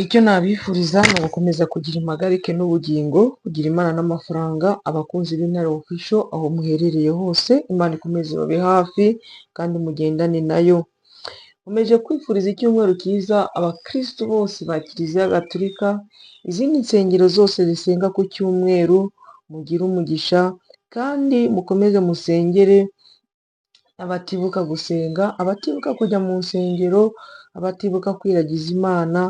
Icyo nabifuriza ni ugukomeza kugira impagarike n'ubugingo, kugira Imana n'amafaranga, abakunzi b'Intare Official aho muherereye hose, Imana ikomeze ibabe hafi kandi mugendane nayo. Nkomeje kwifuriza icyumweru cyiza abakristu bose ba Kiliziya Gatulika, izindi nsengero zose zisenga ku cyumweru, mugire umugisha kandi mukomeze musengere abatibuka gusenga, abatibuka kujya mu nsengero, abatibuka kwiragiza Imana,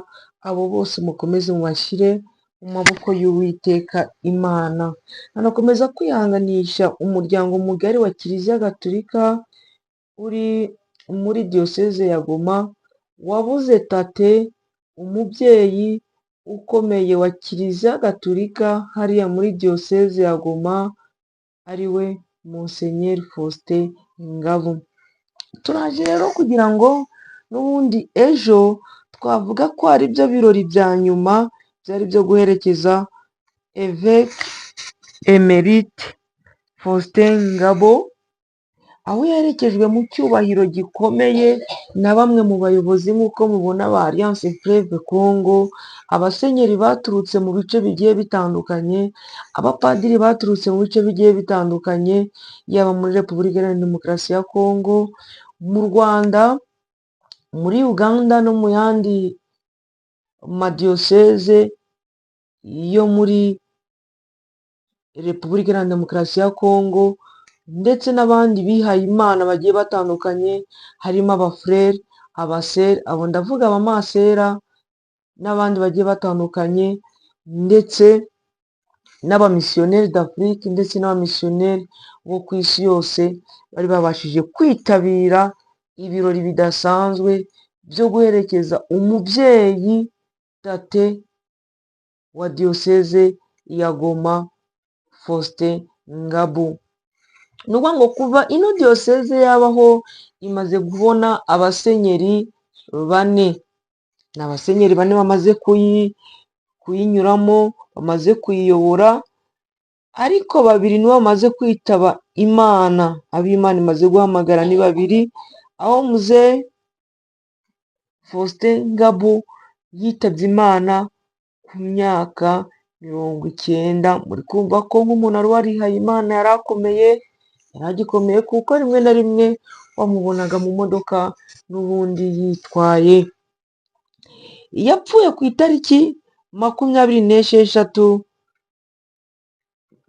abo bose mukomeze mubashyire mu maboko y'Uwiteka Imana. Anakomeza kwihanganisha umuryango mugari wa Kiliziya Gatulika uri muri Diyoseze ya Goma, wabuze tate, umubyeyi ukomeye wa Kiliziya Gatulika hariya muri Diyoseze ya Goma, ariwe Musenyeri Faustin Ngabu. Turaje rero kugira ngo n'ubundi ejo twavuga ko ari byo birori bya nyuma byari byo guherekeza Evêque Emerite Faustin Ngabo, aho yaherekejwe mu cyubahiro gikomeye na bamwe mu bayobozi nk'uko mubona ba Alliance Fleuve Congo, abasenyeri baturutse mu bice bigiye bitandukanye, abapadiri baturutse mu bice bigiye bitandukanye, yaba muri Repubulika Iharanira Demokarasi ya Congo, mu Rwanda, muri Uganda no mu yandi madiyoseze yo muri Repubulika Iharanira Demokarasi ya Congo, ndetse n'abandi bihaye Imana bagiye batandukanye, harimo abafurere, abaseri, abo ndavuga abamasera n'abandi bagiye batandukanye, ndetse n'abamisiyoneri d'Afrique ndetse n'abamisiyoneri bo ku isi yose, bari babashije kwitabira ibirori bidasanzwe byo guherekeza umubyeyi tate wa diyoseze ya Goma Faustin Ngabu. Ni ukuvuga ngo kuva ino diyoseze yabaho imaze kubona abasenyeri bane, ni abasenyeri bane bamaze kuyinyuramo, bamaze kuyiyobora, ariko babiri nibo bamaze kwitaba Imana, abo Imana imaze guhamagara ni babiri, aho muzehe Faustin Ngabu yitabye Imana ku myaka 90, muri kumva ko nk'umuntu wari warihaye Imana yari akomeye, yari agikomeye kuko rimwe na rimwe wamubonaga mu modoka n'ubundi yitwaye. Yapfuye ku itariki 26,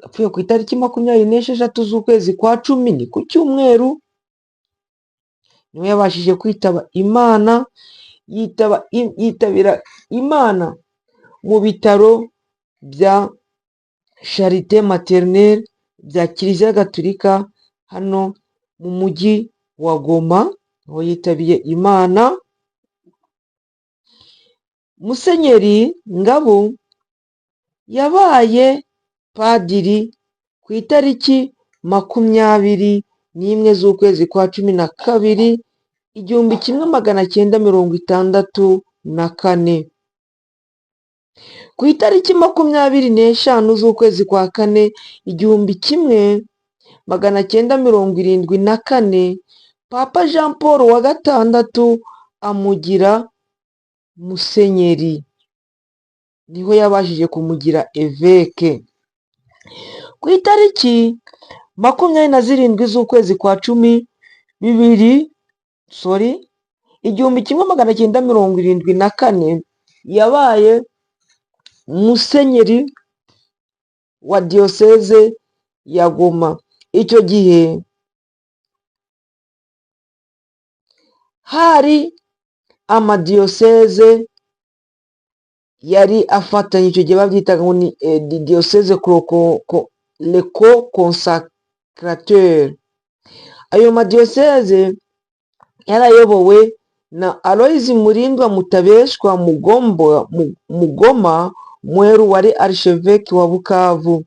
yapfuye ku itariki 26 z'ukwezi kwa 10, ni ku cyumweru, niwe yabashije kwitaba Imana, yitabira Imana mu bitaro bya Charite Maternelle bya Kiliziya Gatulika hano mu mujyi wa Goma, aho yitabiye Imana. Musenyeri Ngabu yabaye padiri ku itariki 21 z'ukwezi kwa 12 1964. Ku itariki 25 z'ukwezi kwa 4 1974, Papa Jean Paul wa gatandatu amugira musenyeri, niho yabashije kumugira évêque. Ku itariki 27 z'ukwezi kwa 10 bibiri, sorry, 1974, yabaye musenyeri wa diyoseze ya Goma. Icyo gihe hari amadiyoseze yari afatanye, icyo gihe babyitaga ngo ni diyoseze les co-consacrateurs. Ayo madiyoseze yarayobowe na Aloys Mulindwa Mutabeshwa Mugoma Mweru wari archevêque wa Bukavu.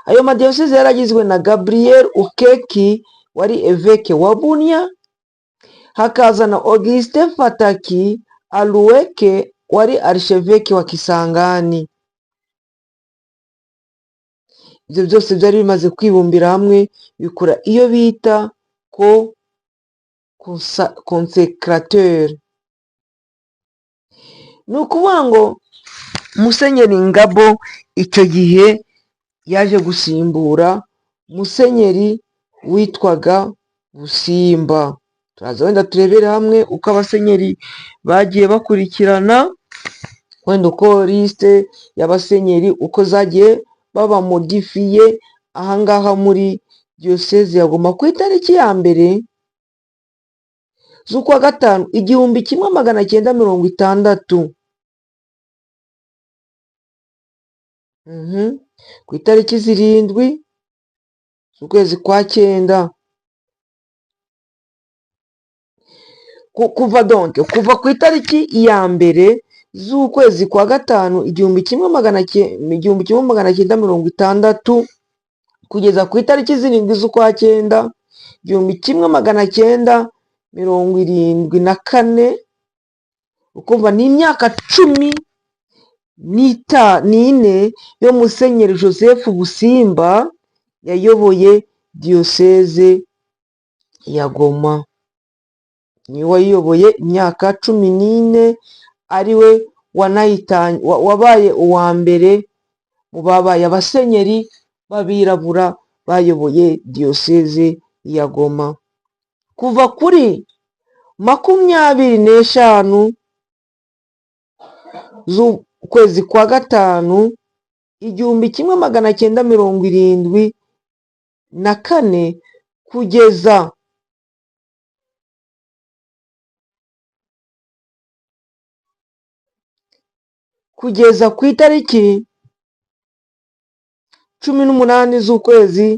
Ayo madiyoseze yaragizwe na Gabriel Ukeki wari évêque wa Bunia, hakaza na Augustin Fataki Aluweke wari archevêque wa Kisangani. Ibyo byose byari bimaze kwibumbira hamwe bikora iyo bita co-consecrateur. Ni ukuvuga ngo Musenyeri Ngabo icyo gihe yaje gusimbura Musenyeri witwaga Busimba. Turaza wenda turebere hamwe uko abasenyeri bagiye bakurikirana, wenda uko liste y'abasenyeri uko zagiye baba modifié ahangaha muri diyoseze ya Goma. Ku itariki ya 1 z'ukwa 5 1960, ku itariki 7 z'ukwezi kwa 9, kuva donc kuva ku itariki ya 1 z'ukwezi kwa 5 1960 kugeza ku itariki 7 z'ukwa 9 1974, ukumva ni imyaka 14 yo Musenyeri Joseph Busimba yayoboye diyoseze ya Goma. Niwe wayiyoboye imyaka 14, ariwe wabaye uwa mbere mu babaye abasenyeri b'abirabura bayoboye diyoseze ya Goma. Kuva kuri 25 z'ukwezi kwa 5 1974 kugeza ku itariki 18 z'ukwezi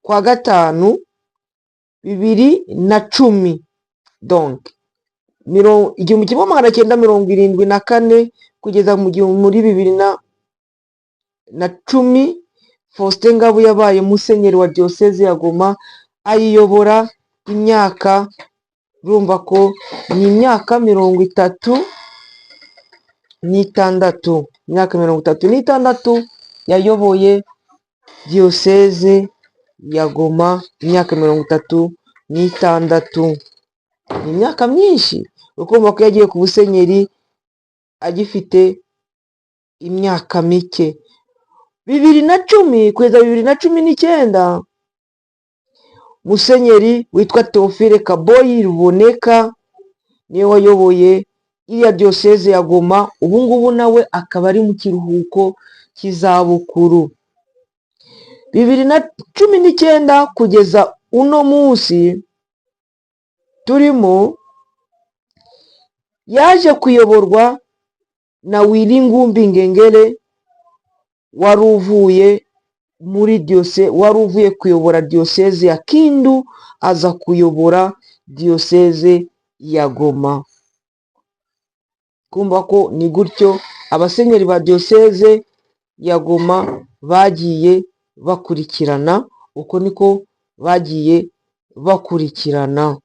kwa 5 2010, donc 1974 kugeza muri 2010, Faustin Ngabu yabaye musenyeri wa diyoseze ya Goma, ayiyobora imyaka, urumva ko ni imyaka 36, imyaka 36 yayoboye diyoseze ya Goma, imyaka 36, ni imyaka myinshi. Ukumva ko yagiye ku busenyeri agifite imyaka mike. 2010 kugeza 2019, Musenyeri witwa Theophile Kaboyi Ruboneka niwe wayoboye iriya diyoseze ya Goma, ubu ngubu nawe akaba ari mu kiruhuko cy'izabukuru. 2019 kugeza uno munsi turimo, yaje kuyoborwa na Willy Ngumbi Ngengere wari uvuye muri diyose, wari uvuye kuyobora diyoseze ya Kindu aza kuyobora diyoseze ya Goma. Kumva ko ni gutyo abasenyeri ba diyoseze ya Goma bagiye bakurikirana, uko niko bagiye bakurikirana.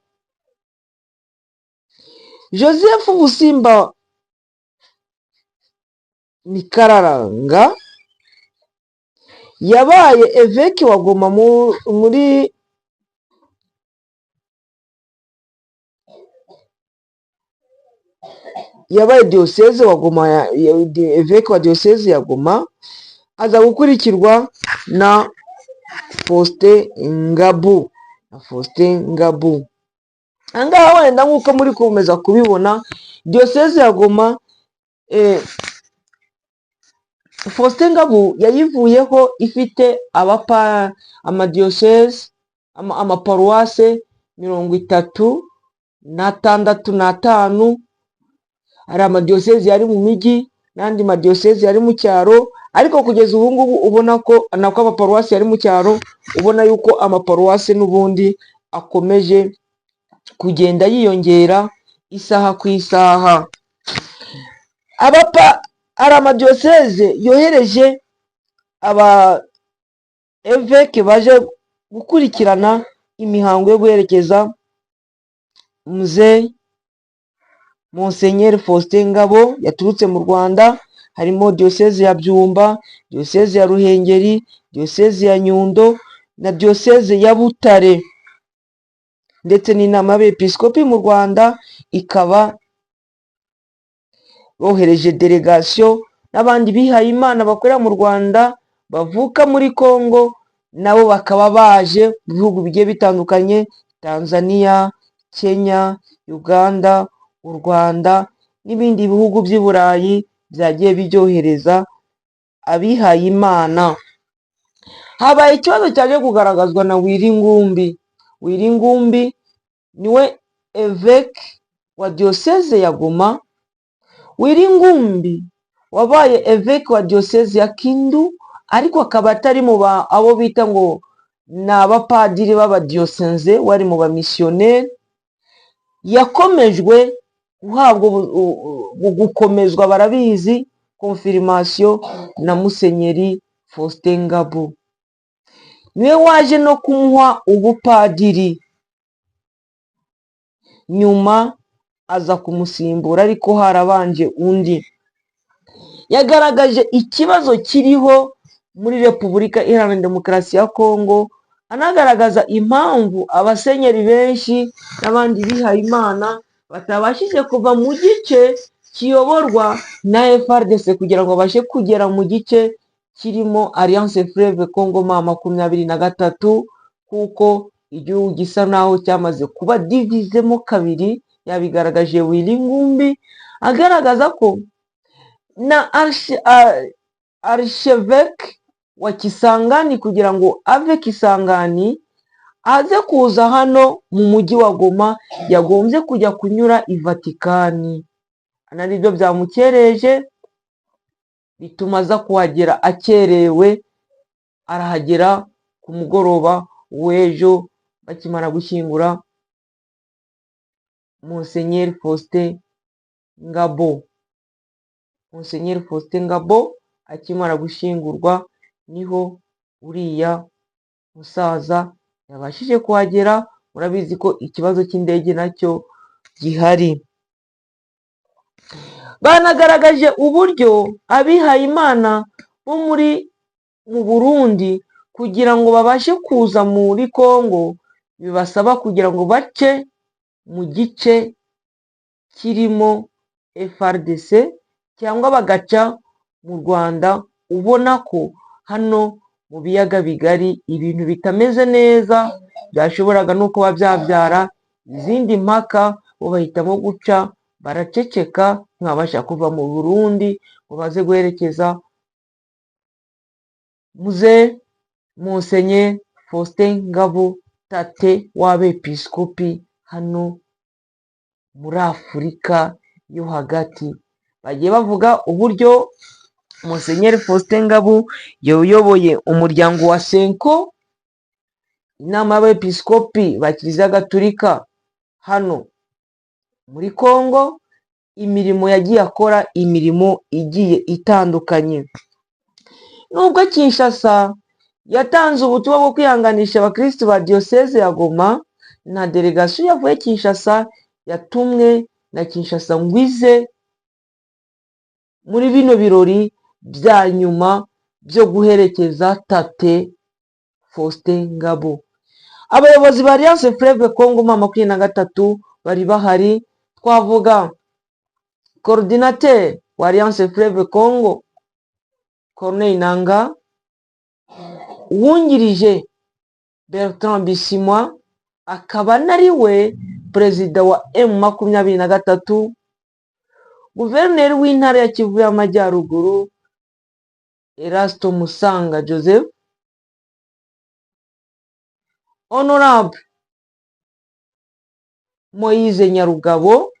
Joseph Busimba Mikararanga yabaye eveke wa Goma muri yabaye diyoseze wa Goma, eveke wa diyoseze ya Goma, aza gukurikirwa na Faustin Ngabu, na Faustin Ngabu. Ahangaha wenda nk'uko muri gukomeza kubibona, diyoseze ya Goma Faustin Ngabu yayivuyeho ifite amadiyoseze, amaparuwase 36. Hari amadiyoseze yari mu mijyi n'andi madiyoseze yari mu cyaro, ariko kugeza ubu ngubu ubona ko nako amaparuwasi yari mu cyaro, ubona yuko amaparuwasi n'ubundi akomeje kugenda yiyongera isaha ku isaha. Hari amadiyoseze yohereje aba eveke baje gukurikirana imihango yo guherekeza Muzehe Monsenyeri Faustin Ngabo yaturutse mu Rwanda, harimo diyoseze ya Byumba, diyoseze ya Ruhengeri, diyoseze ya Nyundo na diyoseze ya Butare. Ndetse n'inama y'abepiskopi mu Rwanda ikaba bohereje délégation n'abandi bihaye Imana bakorera mu Rwanda bavuka muri Congo, nabo bakaba baje mu bihugu bigiye bitandukanye: Tanzania, Kenya, Uganda, u Rwanda n'ibindi bihugu by'i Burayi byagiye bibyohereza abihaye Imana. Habaye ikibazo cyaje kugaragazwa na Willy Ngumbi. Willy Ngumbi niwe évêque wa diyoseze ya Goma. Willy Ngumbi wabaye évêque wa diyoseze ya Kindu, ariko akaba atari mu ba abo bita ngo ni abapadiri b'abadiyosenze, wari mu bamisiyoneri. Yakomejwe guhabwa gukomezwa, barabizi, confirmation na Musenyeri Faustin Ngabu, niwe waje no kumuha ubupadiri. Nyuma aza kumusimbura, ariko harabanje undi. Yagaragaje ikibazo kiriho muri Repubulika Iharanira Demokarasi ya Kongo, anagaragaza impamvu abasenyeri benshi n'abandi bihaye Imana batabashije kuva mu gice kiyoborwa na FARDC kugira ngo babashe kugera mu gice kirimo Alliance Fleuve Congo M23, kuko igihugu gisa naho cyamaze kuba divisé mo kabiri. Yabigaragaje Willy Ngumbi, agaragaza ko na archevêque wa Kisangani, kugira ngo ave Kisangani aze kuza hano mu mujyi wa Goma, yagombye kujya kunyura i Vatikani, nibyo byamukereje bituma aza kuhagera akerewe. Arahagera ku mugoroba w'ejo bakimara gushyingura Musenyeri Faustin Ngabo. Musenyeri Faustin Ngabo akimara gushyingurwa niho uriya musaza yabashije kuhagera. Murabizi ko ikibazo cy'indege nacyo gihari. Banagaragaje uburyo abihayimana bo mu Burundi, kugira ngo babashe kuza muri Congo, bibasaba kugira ngo bace mu gice kirimo FARDC cyangwa bagaca mu Rwanda. Ubona ko hano mu biyaga bigari ibintu bitameze neza, byashoboraga no kuba byabyara izindi mpaka. Bo bahitamo guca baraceceka, ntibabasha kuva mu Burundi ngo baze guherekeza muze Musenyeri Faustin Ngabo Tate w'abepiskopi hano muri Afurika yo hagati. Bagiye bavuga uburyo Musenyeri Faustin Ngabo yayoboye umuryango wa CENCO, inama y'abepiskopi ba Kiliziya Gatulika hano muri Congo, imirimo yagiye akora, imirimo igiye itandukanye. Nubwo Kinshasa yatanze ubutumwa bwo kwihanganisha abakirisitu ba diyoseze ya Goma, na délégation yavuye Kinshasa yatumwe na Kinshasa ngo ize muri bino birori bya nyuma byo guherekeza Tate Faustin Ngabo. Abayobozi ba Alliance Fleuve Congo M23 bari bahari. Twavuga coordinateur wa Alliance Fleuve Congo, Corneille Nanga, uwungirije Bertrand Bisimwa, akaba anari we perezida wa M23, guverineri w'intara ya Kivu y'Amajyaruguru, Erasto Musanga Joseph, Honorable Moise Nyarugabo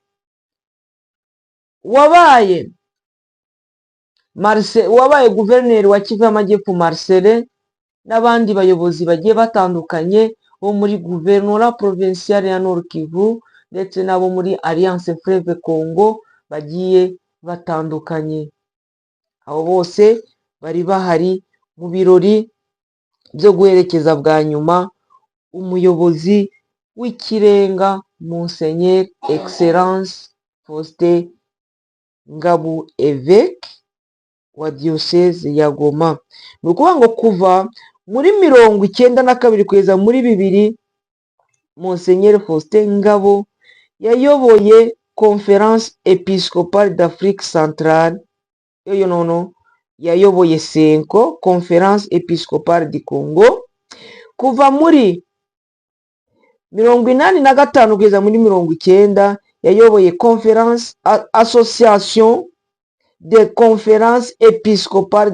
wabaye guverineri wa Kivu y'Amajyepfo Marcelin, n'abandi bayobozi bagiye batandukanye bo muri gouvernorat provincial ya Nord Kivu, ndetse n'abo muri Alliance Fleuve Congo bagiye batandukanye. Abo bose bari bahari mu birori byo guherekeza bwa nyuma umuyobozi w'ikirenga, Monseigneur Excellence Faustin Ngabu, évêque wa diyoseze ya Goma. Ni ukuvuga ngo kuva muri 92 kugeza muri bibiri Musenyeri Faustin Ngabo yayoboye Conférence Épiscopale d'Afrique Centrale, yo nono yayoboye CENCO, Conférence Épiscopale du Congo, kuva muri 85 kugeza muri 90. Yayoboye Conférence, Association de Conférences Épiscopales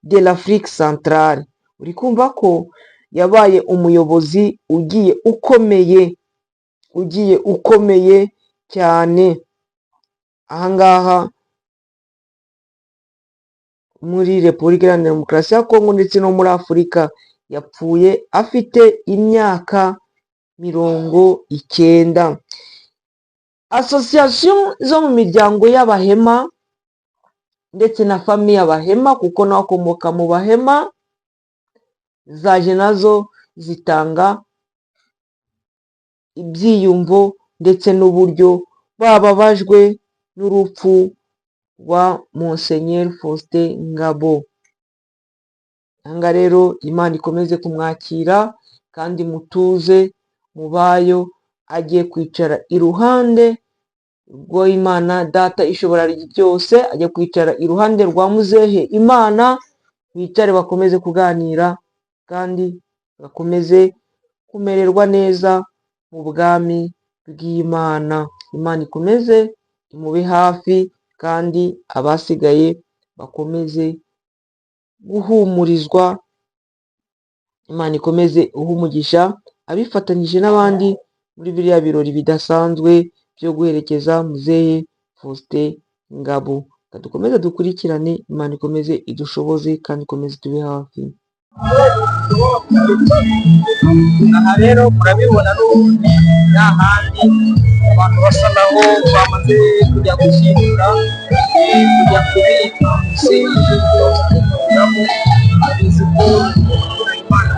de l'Afrique Centrale. Uri kumva ko yabaye umuyobozi ugiye ukomeye, ugiye ukomeye cyane ahangaha muri Repubulika Iharanira Demokarasi ya Kongo ndetse no muri Afurika. Yapfuye afite imyaka 90. Association zo mu miryango y'Abahema ndetse na famille y'Abahema, kuko nawe akomoka mu Bahema, zaje nazo zitanga ibyiyumvo ndetse n'uburyo bababajwe n'urupfu rwa Musenyeri Faustin Ngabo. Aha rero Imana ikomeze kumwakira kandi mutuze mu bayo, agiye kwicara iruhande rw'Imana Data ishobora byose, ajya kwicara iruhande rwa muzehe Imana, bicare bakomeze kuganira kandi bakomeze kumererwa neza mu bwami bw'Imana. Imana ikomeze imube hafi kandi abasigaye bakomeze guhumurizwa. Imana ikomeze ihe umugisha abifatanyije n'abandi muri biriya birori bidasanzwe byo guherekeza muzehe Faustin Ngabo. Reka dukomeze dukurikirane, Imana ikomeze idushoboze kandi ikomeze itube hafi. Aha rero murabibona n'ubundi ni ahandi abantu basa naho bamaze kujya gushyingura, kujya kubika musenyeri Faustin Ngabo. Abizi ko Imana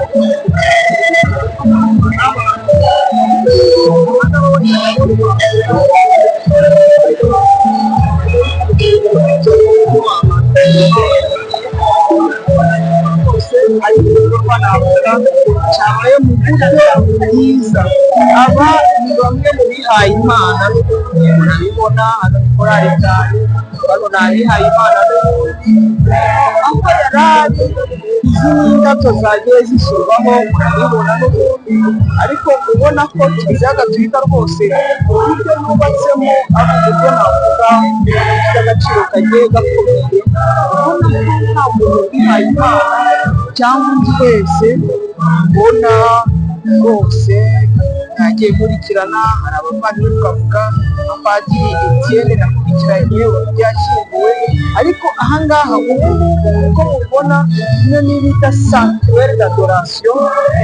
rwose ari igikorwa navuga cyabaye mu buryo bwiza. Aba ni bamwe mu bihaye Imana n'ubundi murabibona hano ni korali cyane, bano ni abihaye Imana n'ubundi aho yari ari. Izi ni indabyo zagiye zishyirwaho, murabibona n'ubundi, ariko ubona ko Kiliziya Gatolika rwose uburyo yubatsemo ari uburyo navuga bufite agaciro kagiye gakomeye. Ubona ko nta muntu wihaye Imana cyangwa undi wese ubona rwose nagiye nkurikirana. Hari abavandimwe, twavuga nka Padiri Etienne nakurikiranye uburyo yashyinguwe, ariko ahangaha ubu ngubu uko mubibona ino ni bita sanctuaire d'adoration,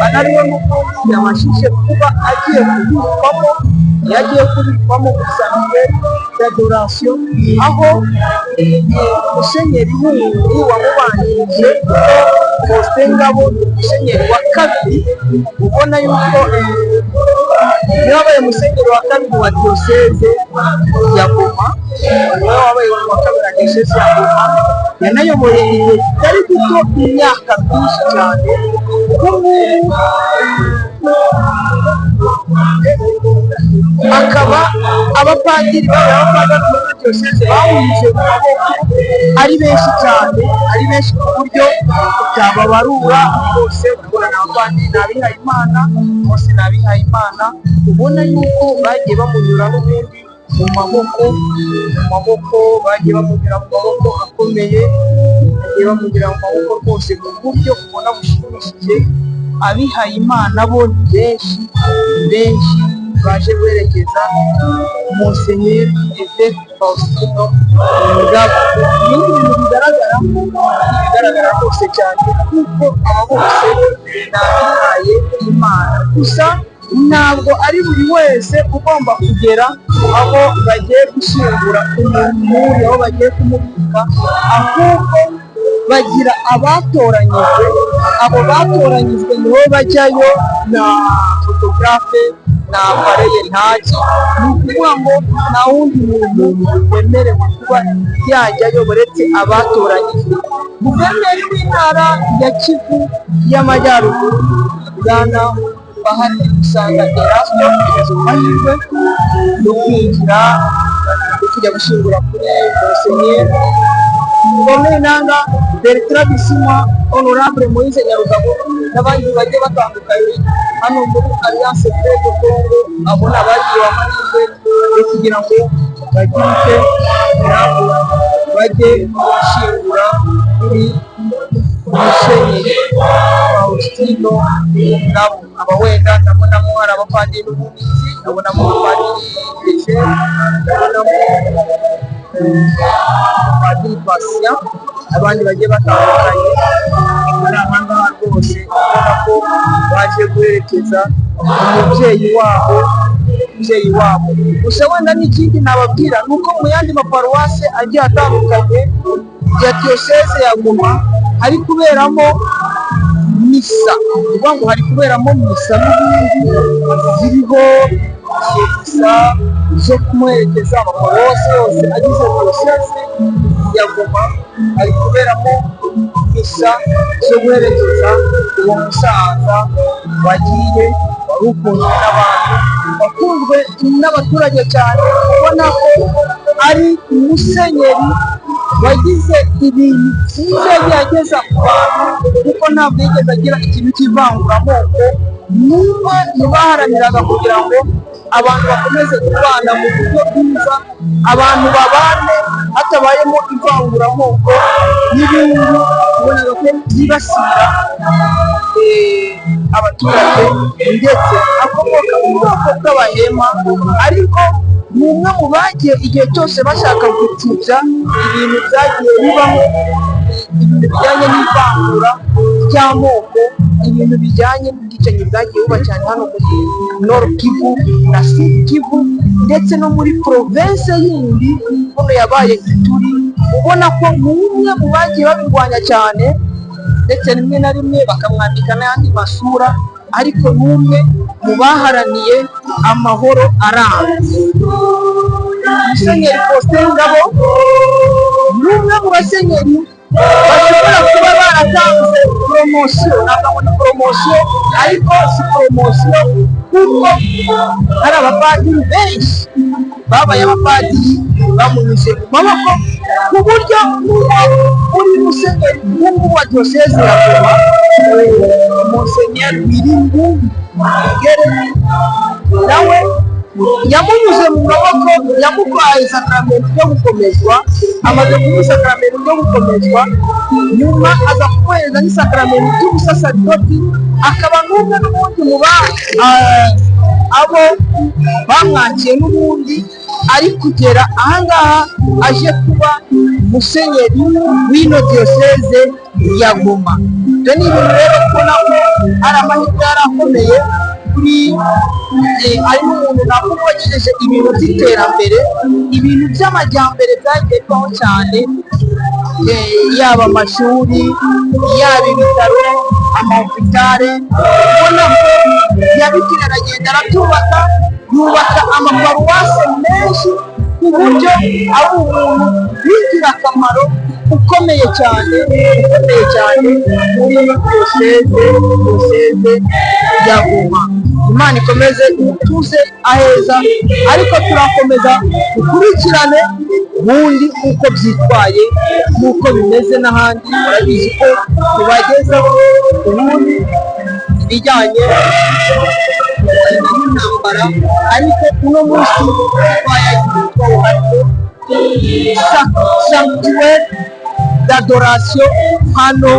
anariyo n'ubundi yabashije kuba agiye kubikwamo, yagiye kubikwamo muri sanctuaire d'adoration, aho musenyeri wundi wamubanjirije, Faustin Ngabo, ni musenyeri wa kabiri, ubona yuko niwe wabaye musenyeri wa kabiri wa diyoseze ya Goma, niwe wabaye wa kabiri wa diyoseze ya Goma. Yanayoboye igihe kitari gito, imyaka myinshi cyane. Ubu ngubu akaba abapadiri babaye abapadiri muri diyoseze bawunyuze mu maboko ari benshi cyane, ari benshi ku buryo utababarura bose. Urabona ni abapadiri, ni abihaye Imana bose, ni abihaye Imana, ubona yuko bagiye bamunyura n'ubundi mu maboko, mu maboko bagiye bamunyura mu maboko akomeye, bagiye bamunyura mu maboko rwose mu buryo ubona bushimishije. Abihaye Imana bo ni benshi, ni benshi baje guherekeza Musenyeri Évêque Faustino Ngabo. Ibindi bintu bigaragara, bigaragara rwose cyane, kuko aba bose ni abihaye Imana. Gusa ntabwo ari buri wese ugomba kugera aho bagiye gushyingura umuntu nk'uriya, aho bagiye kumubika, ahubwo bagira abatoranyijwe. Abo batoranyijwe nibo bajyayo, na photographe na appareil ntaki. Ni ukuvuga ngo nta wundi muntu wemerewe kuba yajyayo uretse abatoranyijwe. Guverineri w'Intara ya Kivu y'Amajyaruguru, Bwana Bahati Usanga Erasto tugeze mu mahirwe yo kwinjira, yo kujya gushyingura kuri Musenyeri Corneille Nangaa, Bertrand Bisimwa, Honorable Moise Nyarugabo n'abandi bagiye batandukanye hano muri Alliance Fleuve Congo. Abo ni abagiriwe amahirwe yo kugira ngo bagire icyo nabo bajye gushyingura kuri Musenyeri Faustino Ngabo. Aba wenda ndabonamo hari abapadiri n'ububitsi, ndabonamo abapadiri Eugene, ndabonamo Padiri Patient n'abandi bagiye batandukanye bari aha ngaha rwose, ubona ko baje guherekeza umubyeyi wabo. Gusa wenda n'ikindi nababwira ni uko mu yandi maparuwase agiye atandukanye ya diyoseze ya Goma hari kuberamo misa. Ni ukuvuga ngo hari kuberamo misa n'ubundi ziriho misa zo kumuherekeza. Amaparuwase yose agize diyoseze ya Goma hari kuberamo misa zo guherekeza uwo musaza wagiye, wari ukunzwe n'abantu, wakunzwe n'abaturage cyane, ubona ko ari umusenyeri wagize ibintu byiza yagiye ageza ku bantu, kuko ntabwo yigeze agira ikintu cy'ivanguramoko. N'umwe mu baharaniraga kugira ngo abantu bakomeze kubana mu buryo bwiza, abantu babane hatabayemo ivanguramoko n'ibindi ubonaga ko byibasira abaturage. Ndetse akomoka mu bwoko bw'Abahema, ariko ni umwe mu bagiye igihe cyose bashaka gupfubya ibintu byagiye bibaho, ibintu bijyanye n'ivangura ry'amoko, ibintu bijyanye n'ubwicanyi bwagiye buba cyane hano muri Nord Kivu na Sud Kivu, ndetse no muri province yindi buno yabaye Ituri. Ubona ko ni umwe mu bagiye babirwanya cyane, ndetse rimwe na rimwe bakamwambika n'ayandi masura, ariko ni umwe mu baharaniye amahoro arambye. Musenyeri Faustin Ngabo ni umwe mu basenyeri bashobora kuba baratanze promotion. Ntabwo ngo ni promotion, ariko si promotion, kuko hari abapadiri benshi babaye abapadiri bamunyuze mu maboko, ku buryo n'uwo uri musenyeri nk'ubu wa diyoseze ya Goma, Musenyeri Wiringumbi Miguel, nawe yamunyuze mu maboko, yamuhaye isakaramentu ryo gukomezwa. Amaze kumuha isakaramentu ryo gukomezwa, nyuma aza kumuhereza n'isakaramentu ry'ubusaserdoti, akaba n'umwe n'ubundi mu ba abo bamwakiye n'ubundi ari kugera ahangaha aje kuba musenyeri w'ino diyoseze ya Goma. Ibyo ni ibintu rero ubona ko ari amahirwe yari akomeye kuri ari n'umuntu navuga wagejeje ibintu by'iterambere, ibintu by'amajyambere byagiye bibaho cyane, yaba amashuri, yaba ibitaro, amahopitale, ubona ko yabigira aragenda arabyubaka, yubaka amaparuwase menshi, ku buryo ari umuntu w'ingirakamaro ukomeye cyane, ukomeye cyane muri diyoseze ya Goma. Imana ikomeze imutuze aheza, ariko turakomeza dukurikirane ubundi uko byitwaye n'uko bimeze n'ahandi. Murabizi ko tubagezaho ubundi ibijyanye n'intambara, ariko uno munsi twayagiye twawuhariye sanctuaire d'adoration hano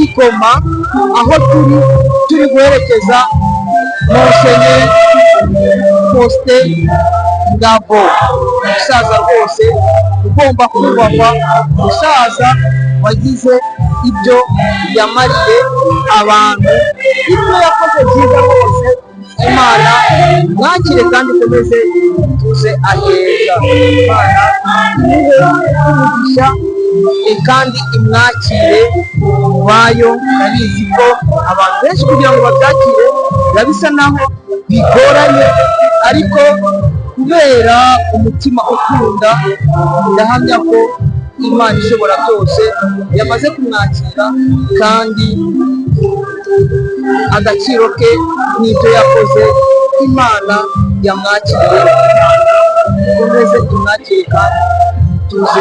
i Goma, aho turi guherekeza Musenyeri Faustin Ngabo, umusaza rwose ugomba kubahwa, umusaza wagize ibyo yamariye abantu, ibyo yakoze byiza rwose. Imana mwakire kandi ikomeze tuze aheza. Imana imuhe umugisha kandi imwakire mu bayo. Ndabizi ko abantu benshi kugira ngo babyakire biba bisa naho bigoranye, ariko kubera umutima ukunda, ndahamya ko Imana ishobora byose yamaze kumwakira kandi Agaciro ke n'ibyo yakoze, Imana yamwakiriye, Imana ikomeze imwakire kandi tuze.